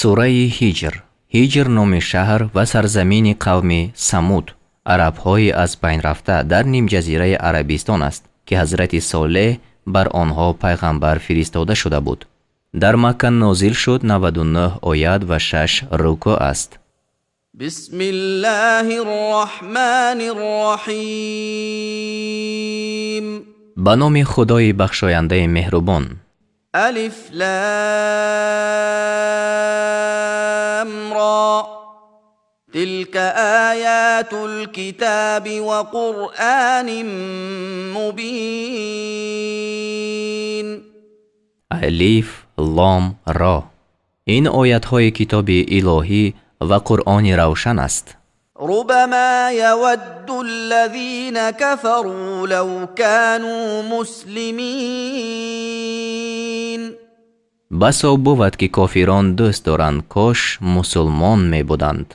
Сураи Ҳиҷр. Ҳиҷр номи шаҳр ва сарзамини қавми Самуд, арабҳои аз байн рафта дар нимҷазираи Арабистон аст, ки ҳазрати Солеҳ бар онҳо пайғамбар фиристода шуда буд. Дар Макка нозил шуд, 99 оят ва 6 рукӯъ аст. Бисмиллаҳир-раҳмонир-раҳим. Ба номи Худои бахшояндаи меҳрубон. Алиф лам ро. Тилка оятул китаби ва Қуръонин мубин. Алиф лом ро. Ин оятҳои китоби илоҳӣ ва Қуръони равшан аст. Рубама явадду аллазина кафару лав кану муслимин. Басо бувад, ки кофирон дӯст доранд, кош мусулмон мебуданд.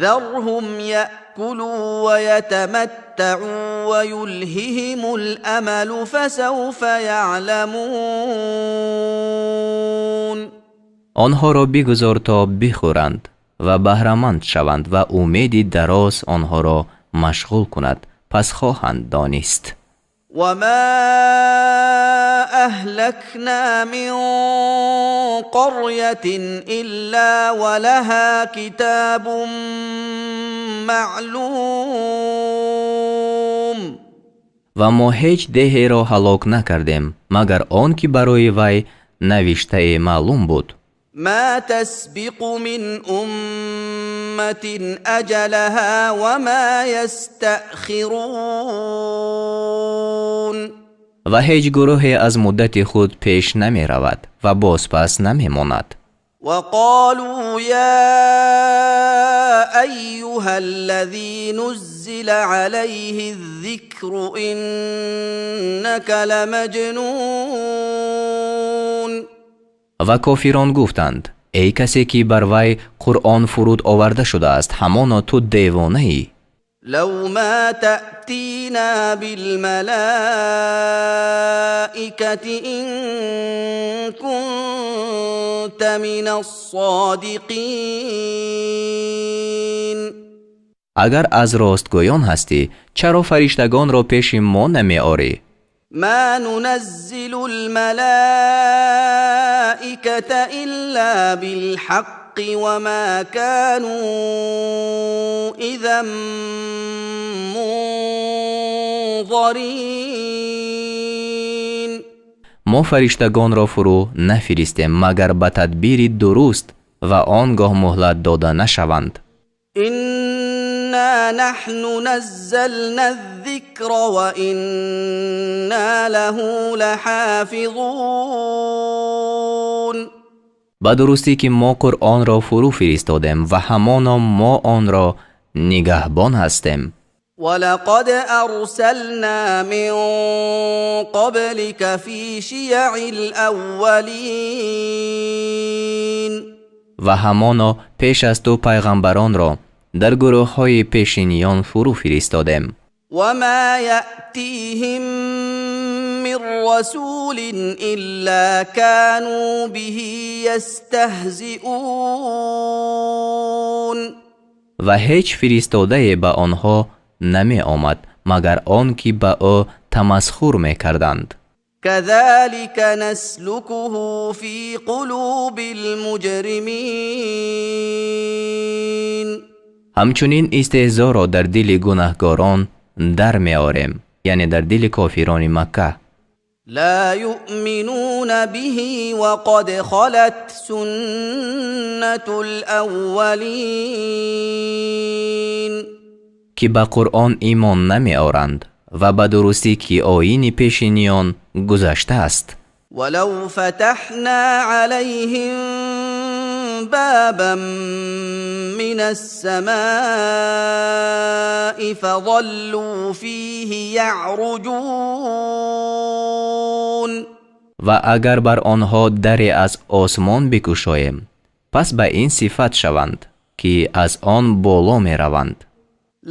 Зарҳум яъкулу ва ятаматтаъу ва юлҳиҳимул амалу фасавфа яъламун. Онҳоро бигузор, то бихӯранд ва баҳраманд шаванд ва умеди дароз онҳоро машғул кунад, пас хоҳанд донист. Ва ма аҳлакна мин қарйатин илла ва лаҳа китабун маълум. Ва мо ҳеҷ деҳеро ҳалок накардем, магар он ки барои вай навиштае маълум буд. Ма тасбиқу мин умматин аҷалаҳа ва ма ястаъхирун. Ва ҳеҷ гурӯҳе аз муддати худ пеш намеравад ва бозпас намемонад. Ва қолу я айюҳа аллазӣ нуззила алайҳи ззикру иннака ламаҷнун. Ва кофирон гуфтанд: эй касе ки бар вай Қуръон фуруд оварда шудааст, ҳамоно ту девонаӣ. Лав ма таътина билмалоикати ин кунта минас-содиқин. Агар аз ростгӯён ҳастӣ, чаро фариштагонро пеши мо намеорӣ? Ма нуназзилул малоиката илла билҳаққи ва ма кану изан мунзарин. Мо фариштагонро фурӯ нафиристем, магар ба тадбири дуруст, ва он гоҳ муҳлат дода нашаванд. Инна наҳну наззална ззикра ва инна лаҳу лаҳофизун. Ба дурустӣ ки мо Қуръонро фурӯ фиристодем ва ҳамоно мо онро нигаҳбон ҳастем. Ва лақад арсална мин қаблика фи шияъил аввалин. Ва ҳамоно пеш аз ту пайғамбаронро дар гурӯҳҳои пешиниён фурӯ фиристодем. Ва ма яътиҳим мин расулин илла кану биҳи ястаҳзиун. Ва ҳеҷ фиристодае ба онҳо намеомад, магар он ки ба ӯ тамасхур мекарданд. Казалика наслукуҳу фи қулубил муҷримин. Ҳамчунин истеҳзоро дар дили гунаҳгорон дар меорем, яъне дар дили кофирони Макка. Ла юъминуна биҳи ва қад халат суннатул аввалин. Ки ба Қуръон имон намеоранд ва ба дурустӣ ки оини пешиниён гузаштааст. Валав фатаҳна алайҳим бабан минас-самаи фазаллу фиҳи яъруҷун. Ва агар бар онҳо даре аз осмон бикушоем, пас ба ин сифат шаванд, ки аз он боло мераванд.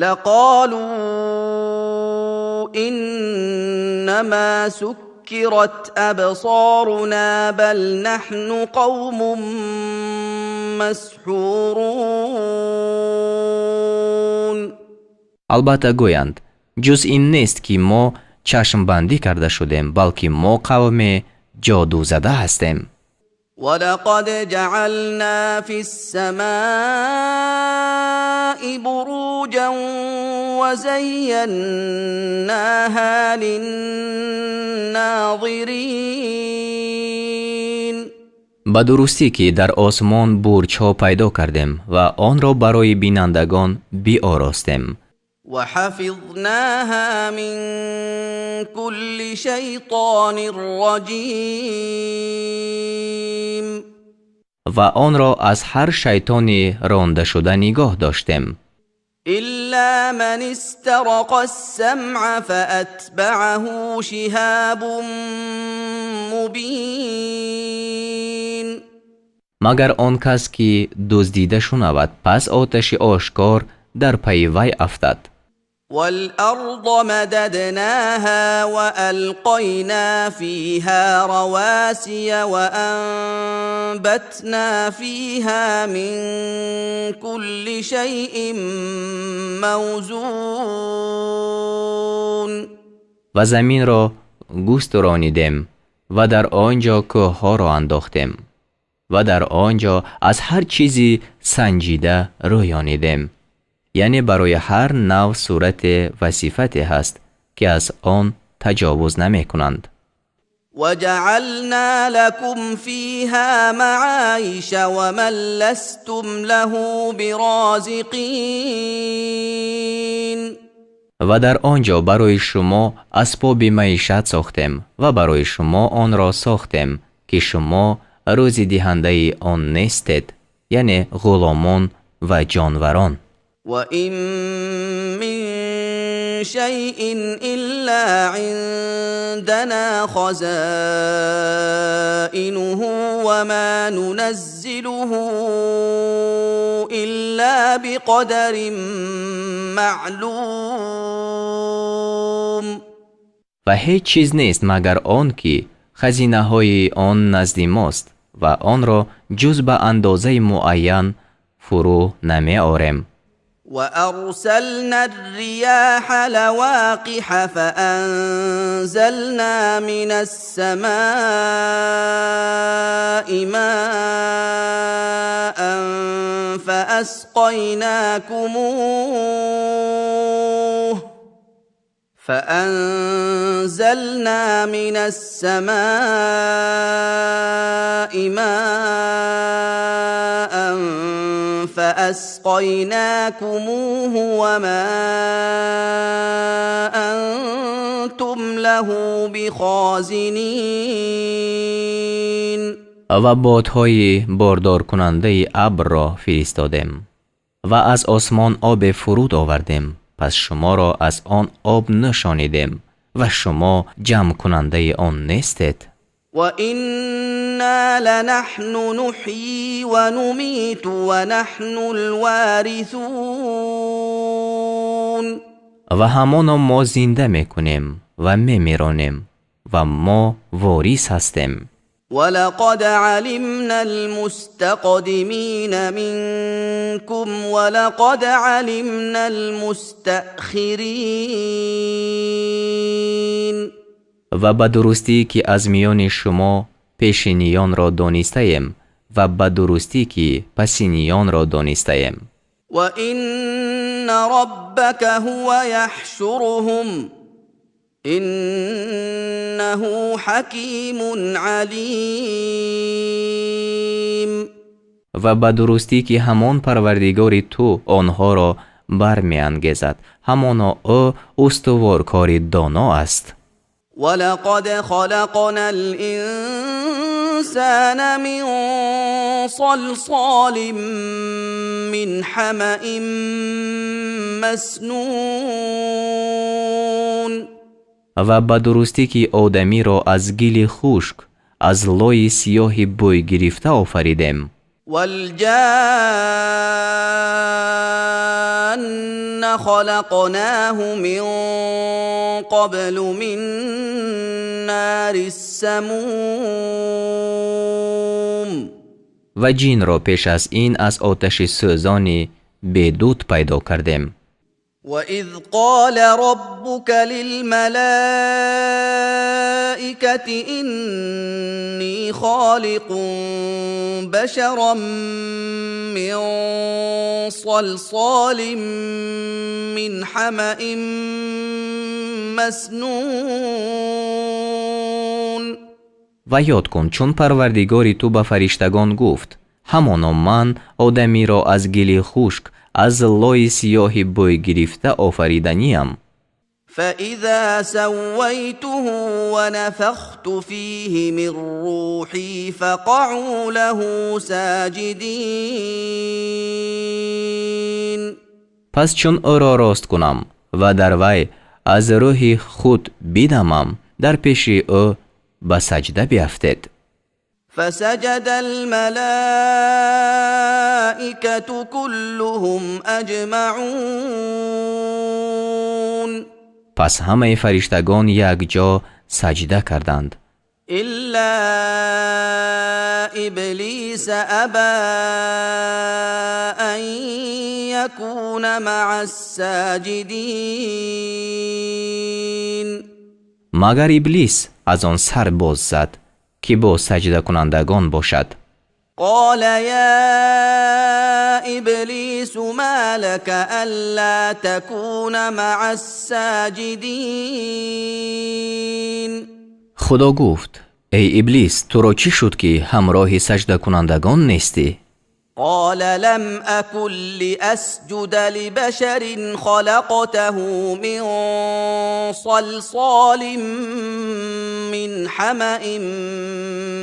Лақолу иннама суккират абсоруна бал наҳну қавмун مسحورون. Албатта гӯянд: ҷуз ин нест, ки мо чашмбандӣ карда шудем, балки мо қавме ҷодузада ҳастем. ولقد جعلنا في السماء بروجا وزيناها للناظرين. Ба дурустӣ, ки дар осмон бурҷҳо пайдо кардем ва онро барои бинандагон биоростем. وحفظناها من كل شيطان رجيم. Ва онро аз ҳар шайтони рондашуда нигоҳ доштем. إلا من استرق السمع فأتبعه شهاب مبين. Магар он кас, ки дуздида шунавад, пас оташи ошкор дар пайи вай афтад. والأرض مددناها وألقينا فيها رواسي وأنبتنا فيها من كل شيء موزون. Ва заминро густуронидем ва дар он ҷо кӯҳҳоро андохтем ва дар он ҷо аз ҳар чизи санҷида рӯёнидем, яъне барои ҳар нав сурате ва сифате ҳаст, ки аз он таҷовуз намекунанд. وجعلنا لكم فيها معايش ومن لستم له برازقين. Ва дар он ҷо барои шумо асбоби маишат сохтем ва барои шумо онро сохтем, ки шумо рӯзидиҳандаи он нестед, яъне ғуломон ва ҷонварон. وإن من شيء إلا عندنا خزائنه وما ننزله إلا بقدر معلوم. Ва ҳеҷ чиз нест, магар он ки хазинаҳои он назди мост ва онро ҷуз ба андозаи муайян фурӯ намеорем. وأرسلنا الرياح لواقح فأنزلنا من السماء ماء فأنزلنا من السماء ماء فأسقيناكموه وما أنتم له بخازنين. Ва бодҳои бордоркунандаи абрро фиристодем ва аз осмон обе фуруд овардем, пас шуморо аз он об нӯшонидем ва шумо ҷамъкунандаи он нестед. وإنا لنحن نحيي ونميت ونحن الوارثون. Ва ҳамоно мо зинда мекунем ва мемиронем ва мо ворис ҳастем. ولقد علمنا المستقدمين منكم ولقد علمنا المستأخرين. Ва ба дурустӣ, ки аз миёни шумо пешиниёнро донистаем ва ба дурустӣ, ки пасиниёнро донистаем. وإن ربك هو يحشرهم إنه حكيم عليم. Ва ба дурустӣ, ки ҳамон Парвардигори ту онҳоро бармеангезад, ҳамоно ӯ устуворкори доно аст. ولقد خلقنا الإنسان من صلصال من حمأ مسنون. Ва ба дурустӣ, ки одамиро аз гили хушк, аз лои сиёҳи бӯйгирифта офаридем. والجان خلقناه من قبل من نار السموم. Ва ҷинро пеш аз ин аз оташи сӯзони бедуд пайдо кардем. وإذ قال ربك للملائكة إني خالق بشرا من صلصال من حمإ مسنون. Ва ёд кун, чун Парвардигори ту ба фариштагон гуфт: ҳамоно ман одамиро аз гили хушк, аз лои сиёҳи бӯйгирифта офариданиям. فإذا سويته ونفخت فيه من روحي فقعوا له ساجدين. Пас чун ӯро рост кунам ва дар вай аз рӯҳи худ бидамам, дар пеши ӯ ба саҷда биафтед. فسجد الملائكة كلهم أجمعون. Пас ҳамаи фариштагон якҷо саҷда карданд. إلا إبليس أبى أن يكون مع الساجدين. Магар Иблис аз он сар боз зад, ки бо саҷдакунандагон бошад. قال يا إبليس ما لك ألا تكون مع الساجدين؟ Худо гуфт: эй Иблис, туро чӣ шуд, ки ҳамроҳи саҷдакунандагон нестӣ? قال لم أكن لأسجد لبشر خلقته من صلصال من حمإ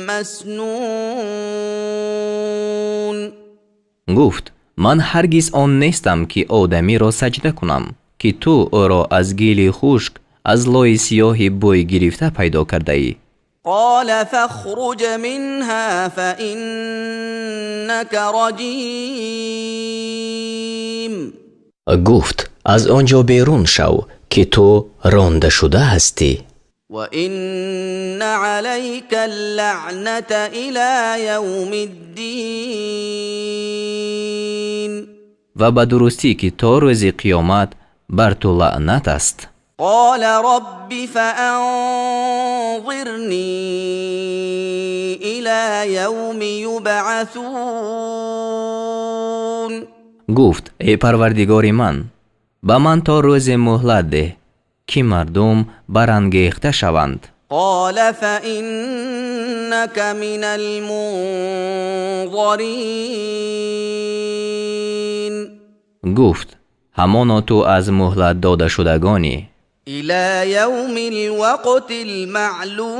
مسنون. Гуфт: ман ҳаргиз он нестам, ки одамиро саҷда кунам, ки ту ӯро аз гили хушк, аз лои сиёҳи бӯйгирифта пайдо кардаӣ. قال فاخرج منها فإنك رجيم. Гуфт: аз он ҷо берун шав, ки ту рондашуда ҳастӣ. وإن عليك اللعنة إلى يوم الدين. Ва ба дурустӣ, ки то рӯзи қиёмат бар ту лаънат аст. قال رب فأنظرني إلى يوم يبعثون. Гуфт: эй Парвардигори ман, ба ман то рӯзе муҳлат деҳ, ки мардум барангехта шаванд. قال فإنك من المنظرين. Гуфт: ҳамоно ту аз муҳлат додашудагонӣ. إلى يوم الوقت المعلوم.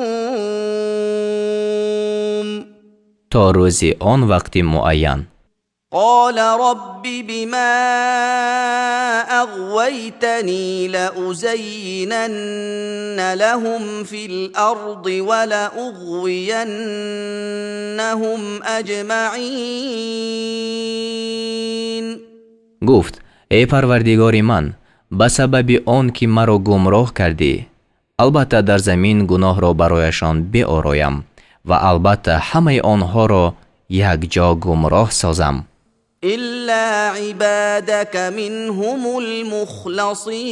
То рӯзи он вақти муайян. قال رب بما أغويتني لأزينن لهم في الأرض ولأغوينهم أجمعين. Гуфт: эй Парвардигори ман, ба сабаби он ки маро гумроҳ кардӣ, албатта дар замин гуноҳро барояшон биороям ва албатта ҳамаи онҳоро якҷо гумроҳ созам. إلا عبادك منهم المخلصين.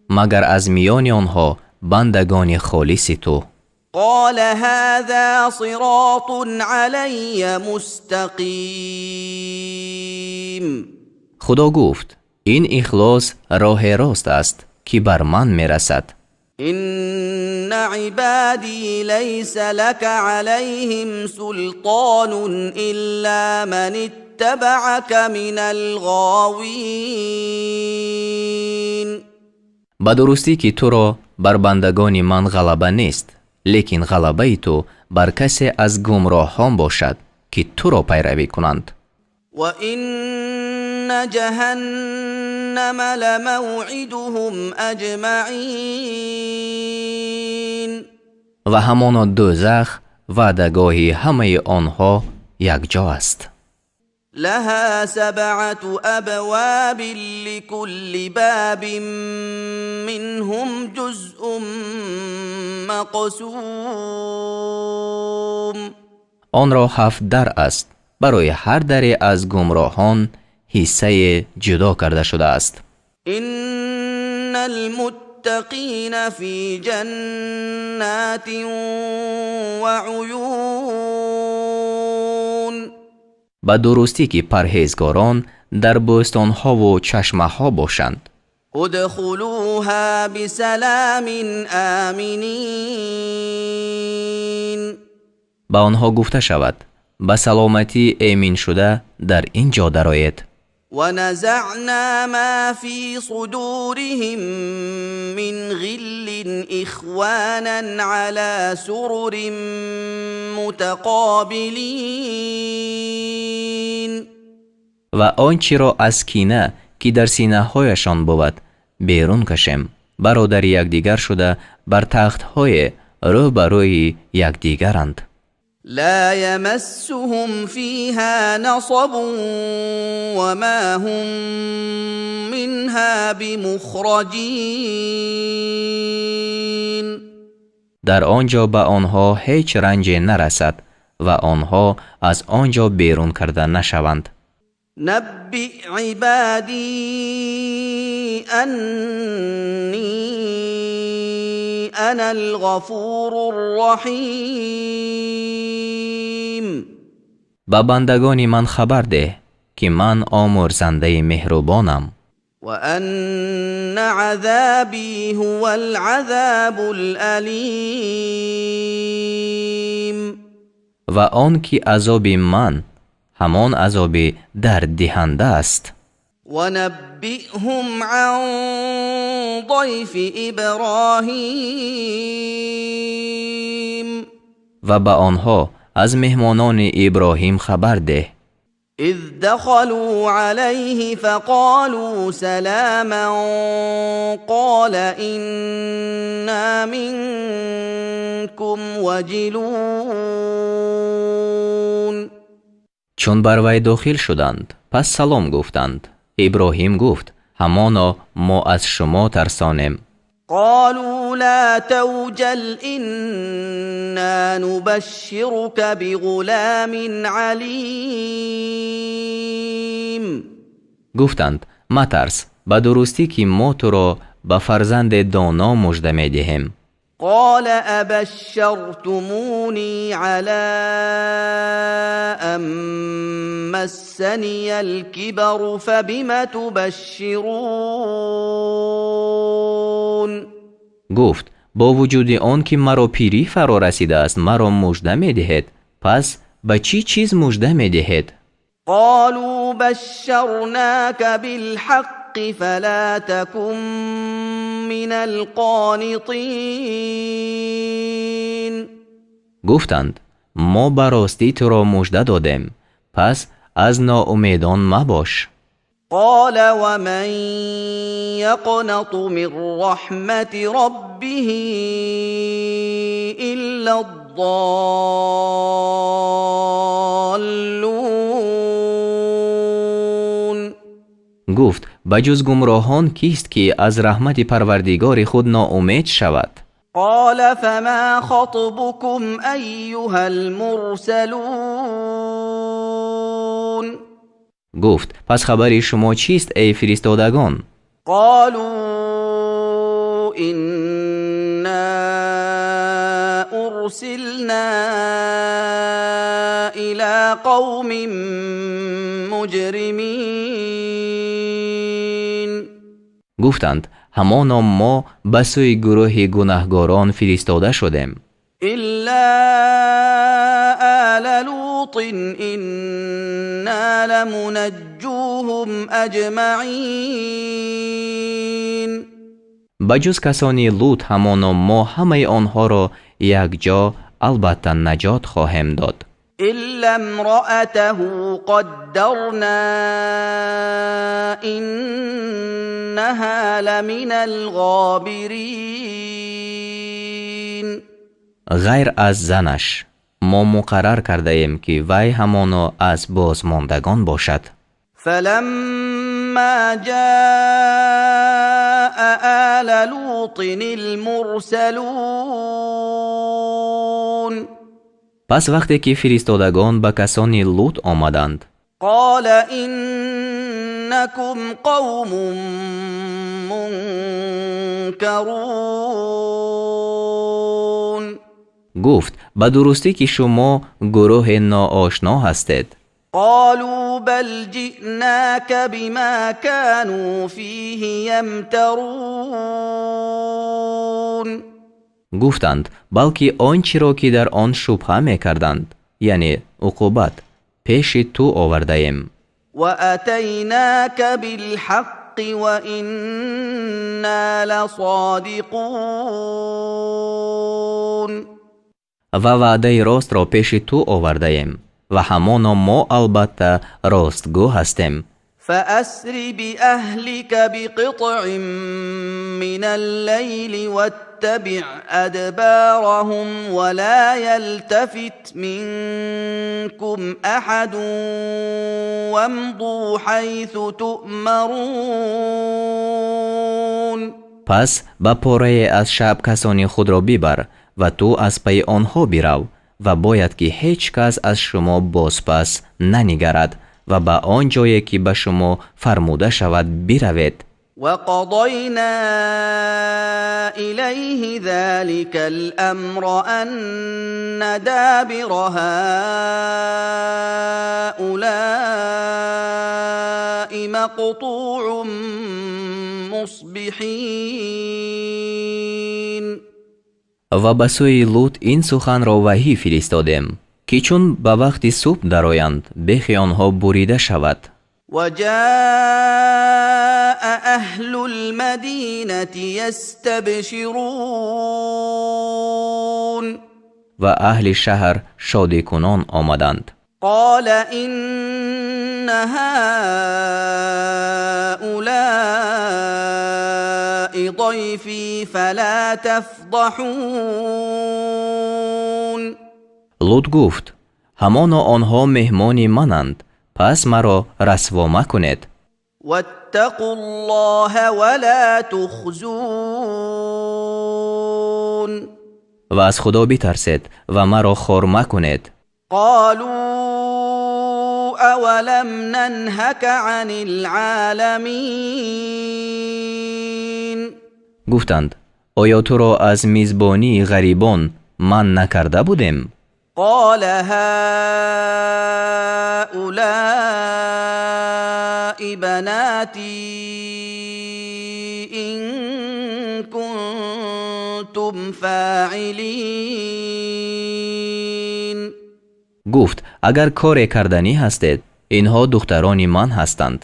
Магар аз миёни онҳо бандагони холиси ту. قال هذا صراط علي مستقيم. Худо гуфт: ин ихлос роҳе рост аст, ки бар ман мерасад. إن عبادي ليس لك عليهم سلطان إلا من اتبعك من الغاوين. Ба дурустӣ, ки туро бар бандагони ман ғалаба нест, лекин ғалабаи ту бар касе аз гумроҳон бошад, ки туро пайравӣ кунанд. وإن جهنم لموعدهم أجمعين. Ва ҳамоно дӯзах ваъдагоҳи ҳамаи онҳо якҷо аст. لها سبعة أبواب لكل باب منهم جزء مقسوم. Онро ҳафт дар аст, барои ҳар даре аз гумроҳон ҳиссае ҷудо карда шудааст. إن المتقين في جنات وعيون. Ба дурустӣ, ки парҳезгорон дар бӯстонҳову чашмаҳо бошанд. ادخلوها بسلام آمنين. Ба онҳо гуфта шавад: ба саломатӣ эмин шуда дар ин ҷо дароед. ونزعنا ما في صدورهم من غل إخوانا على سرر متقابلين. Ва он чиро аз кина, ки дар синаҳояшон бувад, берун кашем, бародари якдигар шуда бар тахтҳое рӯ ба рӯи якдигаранд. لا يمسهم فيها نصب وما هم منها بمخرجين. Дар он ҷо ба онҳо ҳеҷ ранҷе нарасад ва онҳо аз он ҷо берун карда нашаванд. نبئ عبادي أني أنا الغفور الرحيم. Ба бандагони ман хабар деҳ, ки ман омӯрзандаи меҳрубонам. وأن عذابي هو العذاب الأليم. Ва он ки азоби ман ҳамон азоби дарддиҳанда аст. ونبئهم عن ضيف إبراهيم. Ва ба онҳо аз меҳмонони Иброҳим хабар деҳ. إذ دخلوا عليه فقالوا سلاما، قال إنا منكم وجلون. Чун бар вай дохил шуданд, пас салом гуфтанд. Иброҳим гуфт: ҳамоно мо аз шумо тарсонем. قالوا لا توجل، إنا نبشرك بغلام عليم. Гуфтанд: матарс, ба дурустӣ, ки мо туро ба фарзанде доно мужда медиҳем. قال أبشرتموني على أن مسني الكبر، فبم تبشرون؟ Гуфт: бо вуҷуди он ки маро пирӣ фаро расидааст, маро мужда медиҳед? Пас ба чӣ чиз мужда медиҳед? قالوا بشرناك بالحق فلا تكن من القانطين. Гуфтанд: мо ба ростӣ туро мужда додем, пас аз ноумедон мабош. قال ومن يقنط من رحمة ربه إلا الضالون. Гуфт: ба ҷуз гумроҳон кист, ки аз раҳмати Парвардигори худ ноумед шавад? قال فما خطبكم أيها المرسلون؟ Гуфт: пас хабари шумо чист, эй фиристодагон? قالوا إنا أرسلنا إلى قوم مجرمين. Гуфтанд: ҳамоно мо ба сӯи гурӯҳи гунаҳгорон фиристода шудем. إلا آل لوط، إنا لمنجوهم أجمعين. Ба ҷуз касони Лут, ҳамоно мо ҳамаи онҳоро якҷо албатта наҷот хоҳем дод. إلا امرأته قدرنا إنها لمن الغابرين. Ғайр аз занаш, Мо муқаррар кардаем, ки вай ҳамоно аз бозмондагон бошад. فلما جاء آل لوط المرسلون Пас вақте ки фиристодагон ба касони Лут омаданд, قال إنكم قوم منكرون Гуфт: ба дурустӣ, ки шумо гурӯҳе ноошно ҳастед. قالوا بل جئناك بما كانوا فيه يمترون Гуфтанд: балки он чиро, ки дар он шубҳа мекарданд, яъне уқубат, пеши ту овардаем. وأتيناك بالحق وإنا لصادقون Ва ваъдаи ростро пеши ту овардаем, ва ҳамоно мо албатта ростгӯ ҳастем. فأسر بأهلك بقطع من الليل واتبع أدبارهم ولا يلتفت منكم أحد وامضوا حيث تؤمرون Пас ба порае аз шаб касони худро бибар ва ту аз пайи онҳо бирав, ва бояд, ки ҳеҷ кас аз шумо бозпас нанигарад ва ба он ҷое, ки ба шумо фармуда шавад, биравед. وقضينا إليه ذلك الأمر أن دابر هؤلاء مقطوع مصبحين Ва ба сӯи Лут ин суханро ваҳӣ фиристодем, ки чун ба вақти субҳ дароянд, бехи онҳо бурида шавад. وجاء أهل المدينة يستبشرون Ва аҳли шаҳр шодикунон омаданд. قال إن هؤلاء ضيفي فلا تفضحون Лут гуфт: ҳамоно онҳо меҳмони мананд, пас маро расво макунед. واتقوا الله ولا تخزون Ва аз Худо битарсед ва маро хор макунед. قالوا أولم ننهك عن العالمين Гуфтанд: оё туро аз мизбонии ғарибон манъ накарда будем? قال هؤلاء بناتي إن كنتم فاعلين Гуфт: агар коре карданӣ ҳастед, инҳо духтарони ман ҳастанд,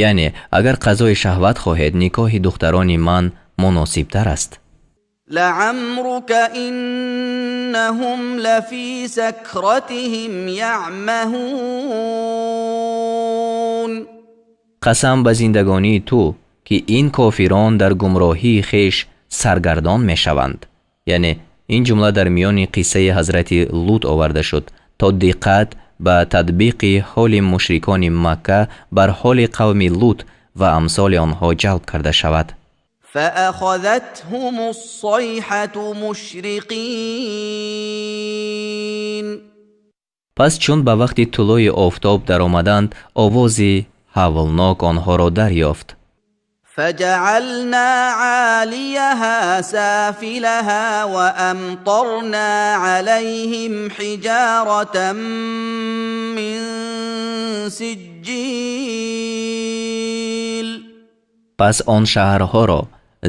яъне агар қазои шаҳват хоҳед, никоҳи духтарони ман муносибтар аст. لعمرك إنهم لفي سكرتهم يعمهون Қасам ба зиндагонии ту, ки ин кофирон дар гумроҳии хеш саргардон мешаванд. Яъне ин ҷумла дар миёни қиссаи ҳазрати Лут оварда шуд, то диққат ба татбиқи ҳоли мушрикони Макка бар ҳоли қавми Лут ва амсоли онҳо ҷалб карда шавад. فأخذتهم الصيحة مشرقين Пас чун ба вақти тулӯи офтоб даромаданд, овози ҳавлнок онҳоро дарёфт. فجعلنا عاليها سافلها وأمطرنا عليهم حجارة من سجيل Пас он шаҳрҳоро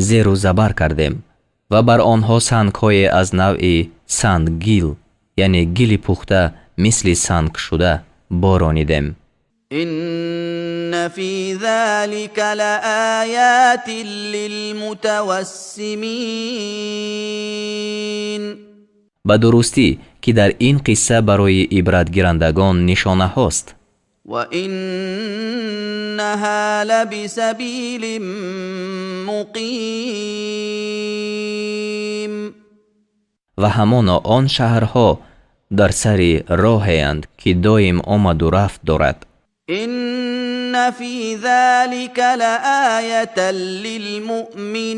зеру забар кардем ва бар онҳо сангҳое аз навъи санггил, яъне гили пухта мисли сангшуда, боронидем. إن في ذلك لآيات للمتوسمين Ба дурустӣ, ки дар ин қисса барои ибратгирандагон нишонаҳост. وإنها لبسبيل مقيم Ва ҳамоно он шаҳрҳо Дар сари роҳеанд, ки доим омаду рафт дорад. Инна фи залика лаоятан лилмуъминин.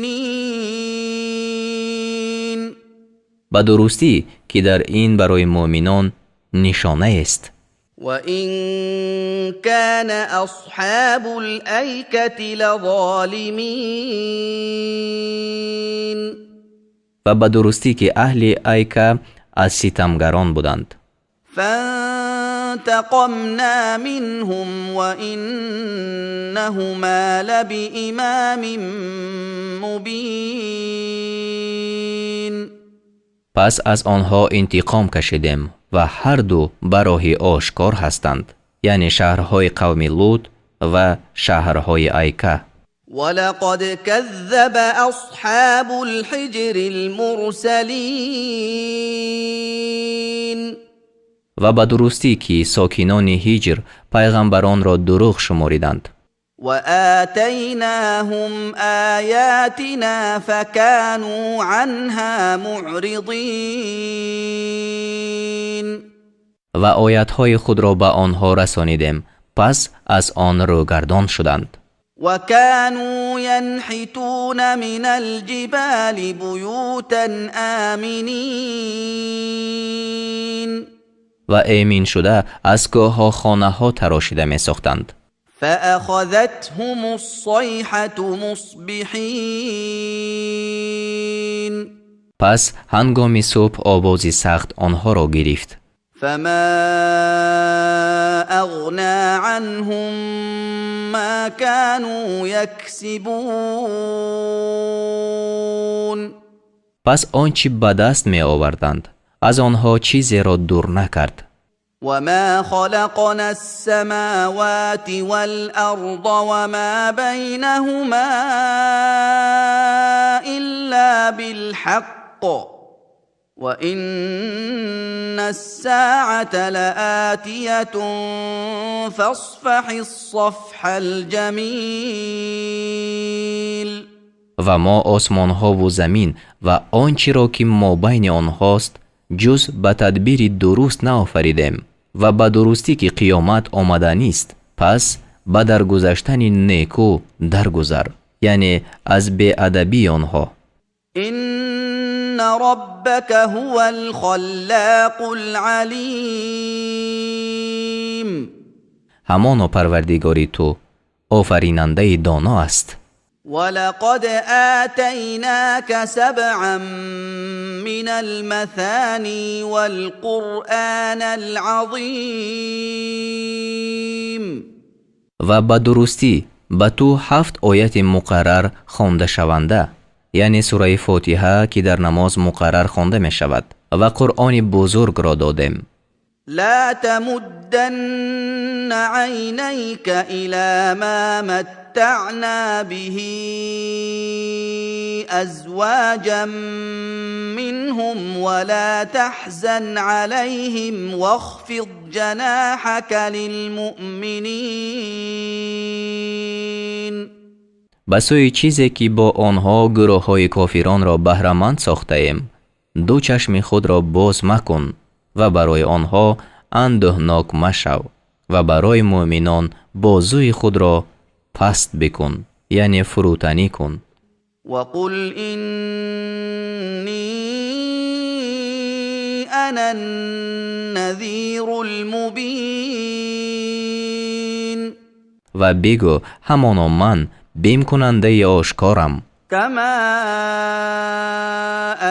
Ба дурустӣ, ки дар ин барои муъминон нишонаест. Ва ин кана асҳабул айкати лазолимин. Ва ба дурустӣ, ки аҳли айка аз ситамгарон буданд. Фантақамна минҳум ва иннаҳума лабиимамин мубин. Пас аз онҳо интиқом кашидем ва ҳарду ба роҳи ошкор ҳастанд, яъне шаҳрҳои қавми Лут ва шаҳрҳои Айка. Валақад каззаба асҳабул ҳиҷрил мурсалин. Ва ба дурустӣ, ки сокинони Ҳиҷр пайғамбаронро дурӯғ шумориданд. Ва атайнаҳум оятина факану анҳа муъридин. Ва оятҳои худро ба онҳо расонидем, пас аз он рӯгардон шуданд. Ва кану янҳитуна минал ҷибали буютан аминин. Ва эмин шуда аз кӯҳҳо хонаҳо тарошида месохтанд. Фаахазатҳумус сайҳату мусбиҳин. Пас ҳангоми субҳ овози сахт онҳоро гирифт. Фама ағна анҳум ма кану яксибун. Пас он чӣ ба даст меоварданд, аз онҳо чизеро дур накард. Ва ма халақнас самавати вал арза ва ма байнаҳума илла билҳаққ ва иннас саата лаотиятун фасфаҳис сафҳал ҷамил. Ва мо осмонҳову замин ва он чиро, ки мобайни онҳост, ҷуз ба тадбири дуруст наофаридем ва ба дурустӣ, ки қиёмат омаданист, пас ба даргузаштани неку даргузар, яъне аз беадабии онҳо. Инна роббака ҳувал халлоқул алим. Ҳамоно Парвардигори ту офаринандаи доно аст. Валақад атайнака сабъан минал масани вал қуръонал азим. Ва ба дурустӣ ба ту 7 ояти муқаррар хондашаванда, яъне сураи Фотиҳа, ки дар намоз муқаррар хонда мешавад, ва Қуръони бузургро додем. Ла тамудданна айнайка ила ма маттаъна биҳи азваҷан минҳум ва ла таҳзан алайҳим вахфид ҷанаҳака лилмуъминин. Ба сӯи чизе, ки бо онҳо гурӯҳҳои кофиронро баҳраманд сохтаем, ду чашми худро боз макун ва барои онҳо андӯҳнок машав ва барои муъминон бозуи худро паст бикун, яъне фурӯтанӣ кун. Ва қул иннӣ ана н-назирул мубин. Ва бигӯ, ҳамоно ман бимкунандаи ошкорам. Кама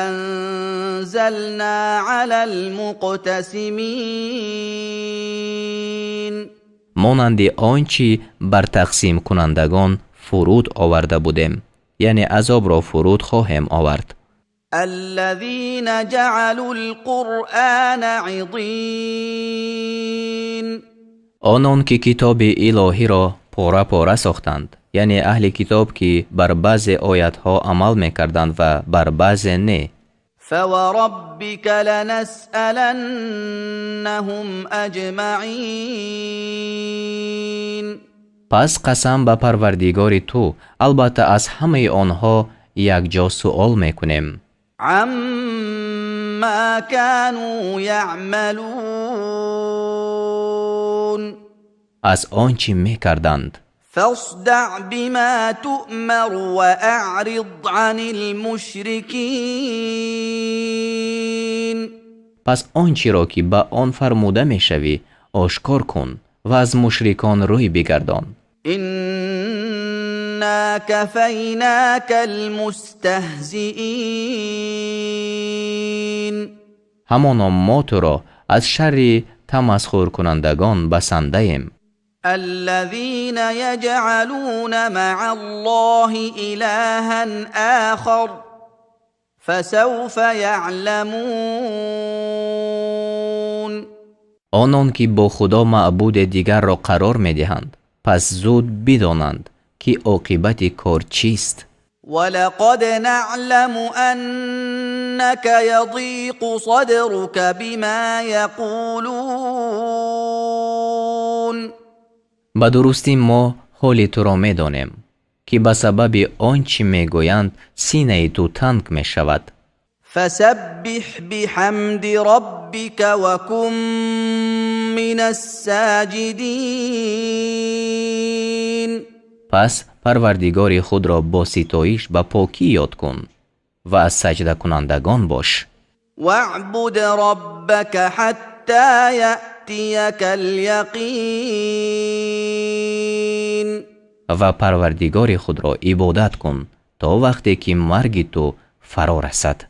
анзална алал муқтасимин. Монанди он чӣ бар тақсимкунандагон фуруд оварда будем, яъне азобро фуруд хоҳем овард. Аллазина ҷаалул қуръона ъизин. Онон ки китоби илоҳиро пора-пора сохтанд, яъне аҳли китоб, ки бар баъзе оятҳо амал мекарданд ва бар баъзе не. Фавараббика ланасъаланнаҳум аҷмаъин. Пас қасам ба Парвардигори ту, албатта аз ҳамаи онҳо якҷо суол мекунем. Амма ما كانوا يعملون. Аз он чӣ мекарданд. فاصدع بما تؤمر وأعرض عن المشركين. Пас он чиро, ки ба он фармуда мешавӣ, ошкор кун ва аз мушрикон рӯй бигардон. إنا كفيناك المستهزئين. Ҳамоно мо туро аз шарри тамасхуркунандагон басандаем. الذين يجعلون مع الله إلها آخر، فسوف يعلمون. Онон ки бо Худо маъбуде дигарро қарор медиҳанд, пас зуд бидонанд, ки оқибати кор чист. ولقد نعلم أنك يضيق صدرك بما يقولون. Ба дурустӣ мо ҳоли туро медонем, ки ба сабаби он чӣ мегӯянд, синаи ту танг мешавад. فسبح بحمد ربك وكن من الساجدين. Пас Парвардигори худро бо ситоиш ба покӣ ёд кун ва аз саҷдакунандагон бош. واعبد ربك حتى يأتيك اليقين. Ва Парвардигори худро ибодат кун, то вақте ки марги ту фаро расад.